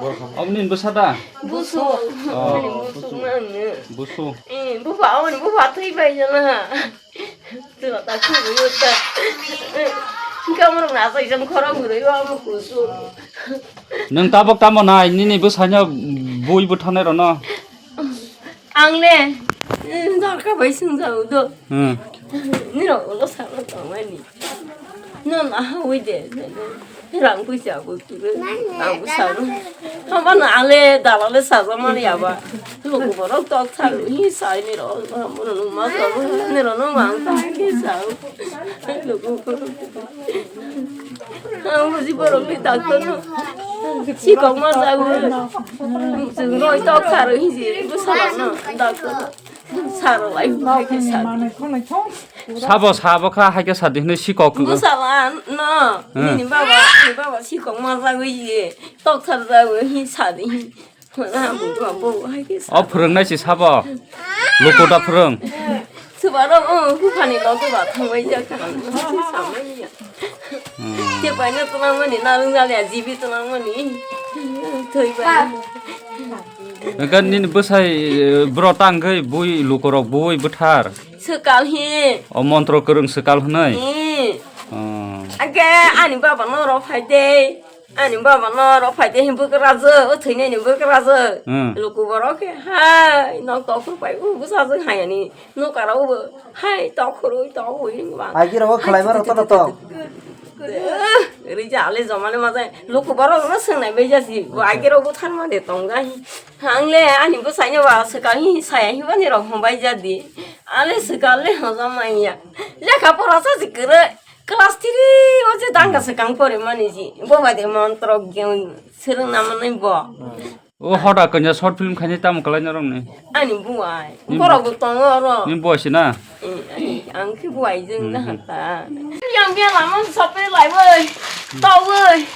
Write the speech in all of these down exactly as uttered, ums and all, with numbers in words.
Omo nini bwsa da? Busu. Oh. Busu mangni. Busu. Eh, bufa, omo ni bufa thwi bai jana. Tila ta khuru ta. Kamrok na sai jang khorang gurui wa mo kusu. Nwng tabok tamo nai nini bwsano bui bwthanai rono? Ang le, eh, dorkar bai swngjao do. Hmm. Nirok ulo sakno tongmani. No na hawi de, rang puisa bo turu, ang bo saro. Hama na ale, dalale saro mani aba. Luku borok tok tharu hi sai nirok, hama no ma saro, nirok no ma ang ta ke sao. Luku borok. Ang buji borok ni doctor no. Si kok ma jago. Jeng roi tok tharu hi si, bu saro no, doctor no. Sabo, sabo kha, hai khe sadi hwnwi sikok. Bwsala no, hmm, nini baba, nini baba sikok ma jagwi ye, tok sar jagwi hi sadi hi. Hwnna bo, bo, bo, hai khe sa. O phwrwngnai si sabo. Luku da phwrwng. Swbaro, o, buphani loge ba thangbai jak kha. Samai ya. Hmm. Te paina tunang mani, narung jali a, jibi tunang mani. Thoi bai. Hwnkhe nini bwsai, eh, bro tangwi bui lukurok bui bwthar. Swkal hi. O montro kwrwng swkal hwnwi. Hi. Oh. Age ani baba no rw phai de. Ani baba no rw phai de hi bwkrajwk, o thwinaini bwkrajwk. Hmm. Luku borok khe hai nok tokhor pai u bwsajwk hai ani. Nokara ubo hai tokhorwi tokhorwi hinwi ba. Agirok khlai maro to to. Rija ale jomale maja luku borok no swngnai bai jasi. Bo agirok bo tharma de tongja hi. Hangle ani bwsai no ba swkang hi saya hi bani rok hwn bai jadi. Ale swkang le hojam manya. Lekha pora sa si kwrwi. Class three o je danga swkang pore mani ji. Bo bai de montro gyan swrwng na manwi bo. O hoda kanya short film khainai tamo kwlai norok ni? Ani buai. Ni borok bo tongo oro. Ni buai si na? Eh, ani, ang khe buai jeng na hata. Yang dia lama sope lai woi. To woi.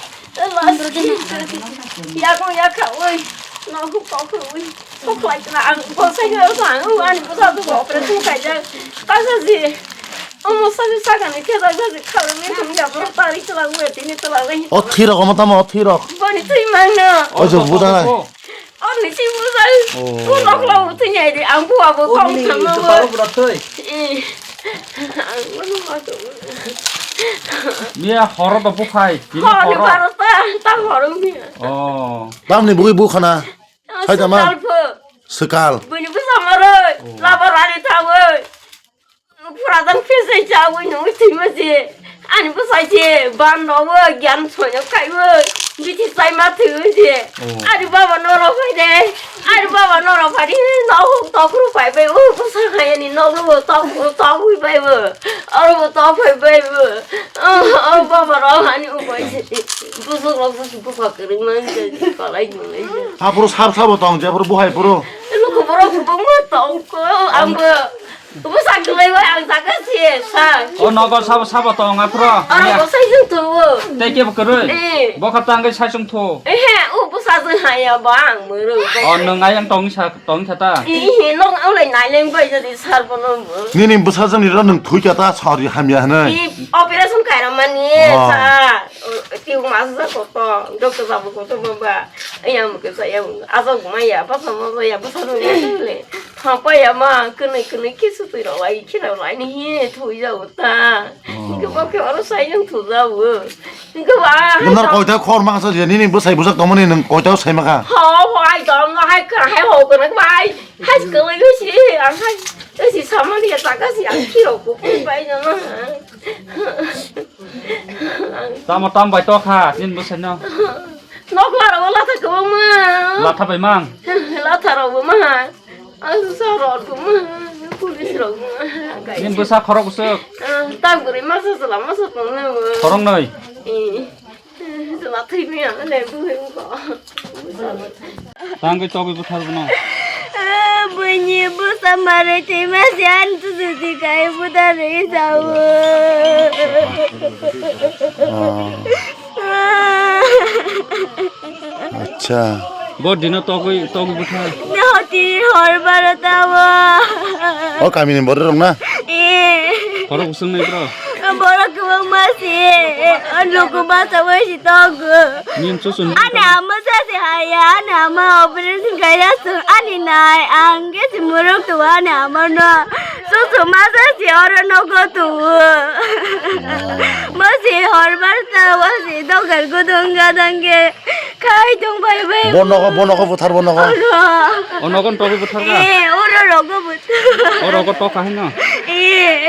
Yakung yakha woi. No hu ko woi. Ko kwlai na ang ko sai na sa ang ani ko sa ko operation khai ja. Ta sa ji. Omo sani sakani khe dai dai kharwi thum ya bro tari twlang we tini twlang we. O thirok omo tamo o thirok. Boni twi mangno. O jo buda nai. O ni si buda. Oh. Ko nok lo twi nyai de ang bua bo kong thang no. Palo bura twi. Eh. Ang bono ma to. Miya horo do bukhai. Tini horo. Horo ta ta horo miya. Oh. Tamni bugui bukhana. Sai tama. Swkal pho. Swkal. Boni bwsa maroi. Oh. Laba rani thawi. Pura dan phese chawi no thima je. Ani bwsai je ban no wo gyan soyo kai wo. Biti sai ma thwi je. Oh. Ani baba no ro phai de. Ani baba no ro phai de. No hu to kru phai be. U bwsa khai ani no ro to to hui bai bo. Aro bo to phai bai bo. Oh, oh, baba ro ani u bai je. Bwswk rok bwswk bwkha kwrwng mang je. Kalai mang je. Aphuru sab sabo tong je aphuru buhai phuru. Luku borok bo mo tong ko. Ang bo. Bwsa kwlai bai ang jaga si sa. O nogo sabo sabo tong aphro. Oro bwsai jung tu. Tei kebo kwrwi. Eh. Bokha tangwi sai sung thu. Eh he, o bwsa jung haya ba ang muru. O nwng ayang tong sa tong sa ta. Eh he, nong ang lai nai leng bai jadi sar bono. Nini bwsa jung ni ro nwng thui kha ta sori hamya hwnwi. Eh, operation khaira mani sa. Tiu mas sa ko to, doctor babu ko to baba. Ayang ke sa yang azok maya, basa mo ya, basa mo ya le. Thapa ya ma, kene kene kisu tui ro lai, kira lai ni he, thui ja uta. Oh. Ke ba ke oro sai yang thu ja u. Ke ba. Nang koita khor ma sa je, nini bwsai bwsak tongmani nang koita sai maka. Ho, ho, ai dom, hai ka, hai ho ko na bai. Hai ko le si, ang hai. Si samani ya ta ka si, ang kiro ko bai na. Tamo tam bai to kha, nini bwsai no. Nokla rogo latha kwbangma. Latha bai mang. Latha rogo ma. Ang sa rot kwbangma. Police rok ma. Nini bwsa khorok bwswk. Ah, tak bwrwi masa sala masa tongnai bo. Khorok noi. Eh. Sala thwi maya le bwrwi ko. Tangwi togwi bwthar bono. Ah, buini bwsa mare thwi masa an tu tu ti kai bwthar rwi sao. Ah. Acha. Bo dino togwi, togwi bwthar. Hoti hor baro tamo. O kamini borok rok na? Eh. Borok bwswk nai bro? O Borok kwbangma se, o luku basa bai se tongo. Nini chuchun ani ama sa se haya, ani ama operation khaina se, ani nai, ang khe se muruk tu ani ama no. Chuchu ma sa se oro nogo tu. Ma se hor bar ta, ma se dogar gudung gadang ge. Khai tong bai bai. Bo nogo, bo nogo buthar bo nogo. Oro. O nogo togwi buthar ka? Eh, oro rogo buthar. O rogo tok ka hino? Eh.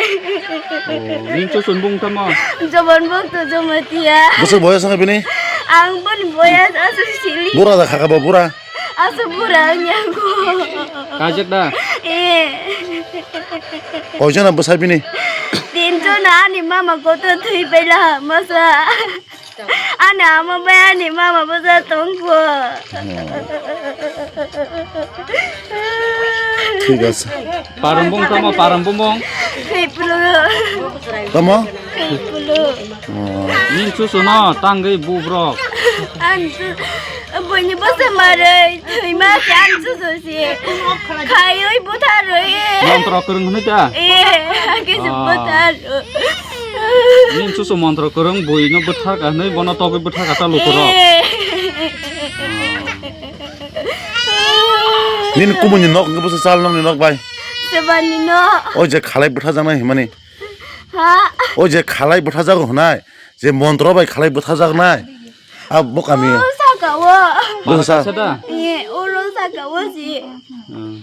O, nini chuchun bung tamo? Jobon bung tu jomatia. Bwswk boyas wngkha bini? Ang boni boyas aswk sili. Bura da khaka bo bura. Aswk bura wngya ko. Kajak da? Eh. Koijona bwsa bini? Tinjona ani mama koto thwi paila masa. Ani ama bai ani mama bwsa tongkho. Thik ase. Parambung tamo, parambung bung. Khiplu. Tamo? Khiplu. Oh. Nini chuchun no tangwi bubrok. Ani chu-, buini bwsa marwi thwima se ani chuchun se. Khaiwi butharwi. Montro kwrwng hwnwi ta? Eh, kisa Ah. Buthar. Nini chuchu montro kwrwng buino bwthar ka hwnwi bono togwi bwthar ka ta lukurok. Nini kumuni nok wngkha bwsa chal nokni nok bai. Sebani no. O je khalai bwtharjaknai hwnmani. Ha? O je khalai bwtharjago hwnai, je montro bai khalai bwtharjaknai. A bo kami. O saka o. Bwsa. Bwsa da? Ye, oro saka o si. Hmm.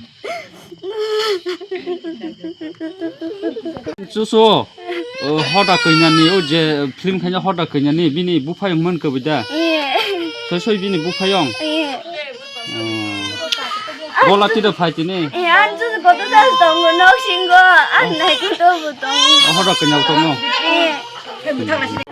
Chuchu, o, hoda kainyani, o je film khaina hoda kainyani, bini buphayung man kwbui da? Eh. Soi soi bini buphayung? Eh. Hmm. Bola tida phai tini? Eh, an chuchu koto da tongo, nok singo, an nai koto bo tongo. O hoda kainyao tongo? Eh.